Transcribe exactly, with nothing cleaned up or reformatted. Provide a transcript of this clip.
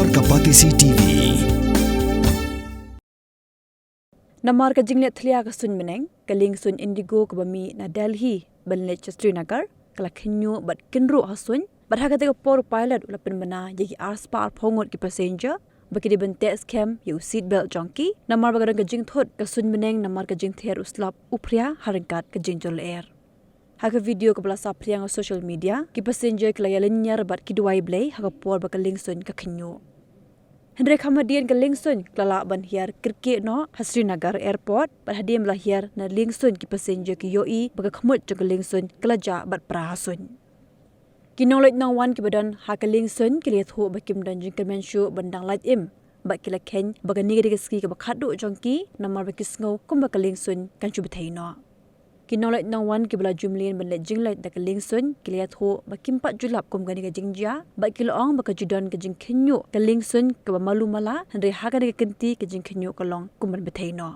Ka Batesi T V. Namar ka jingleh thlia ka suin bneng, ka lieng suin Indigo kaba mih na Delhi ban leit sha Srinagar ka la khynñiuh bad kynruh ha suin, bad ha katei ka por u pilot u la pynbna ïa ki arspah arphew ngut ki passenger ba ki dei ban teh skhem ïa u seat belt jong ki, namar ba ka don ka jingthut ka suin bneng namar ka jingthiar u slap u phria ha ryngkat ka jingjur lyer. Ha ka video kaba la saphriang ha social media, ki passenger ki la ïalynñiar bad ki duwai Blei ha ka por ba ka lieng suin ka khynñiuh. Hynrei kham hadien ka lieng suin ka la lah ban hiar kyrkieh noh ha Srinagar Airport, bad hadien ba la hiar na lieng suin ki passenger ki ïohi ba ka khmut jong ka lieng suin ka la jah bad pra ha suin. Ki nongleit nongwan kiba don ha ka lieng suin ki la ïathuh ba kim don jingkyrmen shuh ban dang lait im, bad ki la kheiñ ba kane ka dei ka sngi kaba khatduh jong ki namar ba ki sngew kumba ka lieng suin kan shu bthei noh. Ki nongleit nongwan kiba la ju mlien ban leit jingleit da ka lieng suin ki la ïathuh ba kim pat ju lap kum kane ka jingjia, bad ki la ong ba ka ju don ka jingkhynñiuh ka lieng suin kaba malu mala, hynrei ha kane ka kynti ka jingkhynñiuh ka long kum ban bthei noh.